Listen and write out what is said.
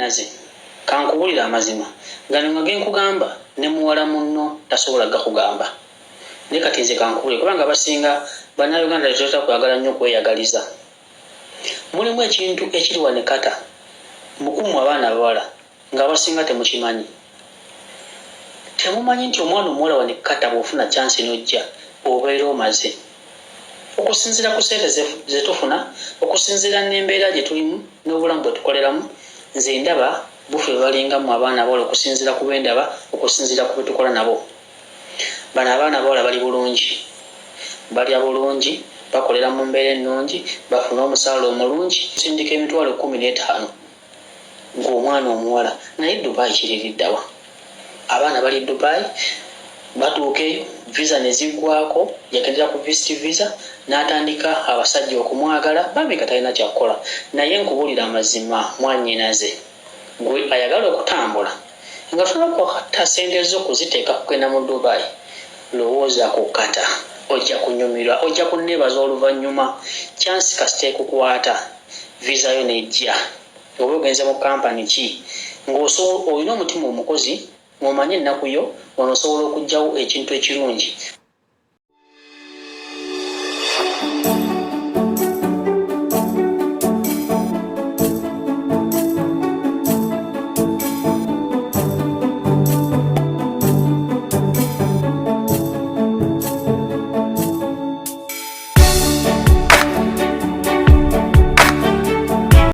Mwannyinaze, ka nkubuulire amazima. Gano nga ge nkugamba ne muwala munno tasobola gakugamba. Naye kati nze ka nkubuulire kubanga abasinga Bannayuganda tetutera kwagala nnyo kweyagaliza. Mulimu ekintu ekiri wano e Qatar mu ku mmwe abaana abawala ng'abasinga temukimanyi. Temumanyi nti omwana omuwala wano e Qatar bw'ofuna chance n'ojja obeera omaze. Okusinziira ku ssente ze tufuna, okusinziira n'embeera gye tulimu n'obulamu bwe tukoleramu, nze ndaba bufe balinga mmwe abaana abawala okusinziira ku be ndaba, okusinziira ku be tukola nabo. Bano abaana abawala bali bulungi, balya bulungi, bakolera mu mbeera ennungi, bafuna omusaala omulungi, nsindika 150 ggwe omwana omuwala naye Dubai kiri liddawa? Abaana bali Dubai batuuka eyo visa ne ziggwaako yagendera ku visit visa n'atandika abasajja okumwagala bambi nga talina kyakukola naye nkubuulira amazima mwannyinaze gwe ayagala okutambula nga tolina kukwata ssente zo kuziteeka kugenda mu Dubai lowooza ku Qatar ojja kunyumirwa ojja kunneebaza oluvannyuma chance kasita ekukwata visa yo n'ejja oba ogenze mu kampani ki ng'olina omutima omukozi ng'omanyi ennaku yo wano osobola okuggyawo ekintu ekirungi.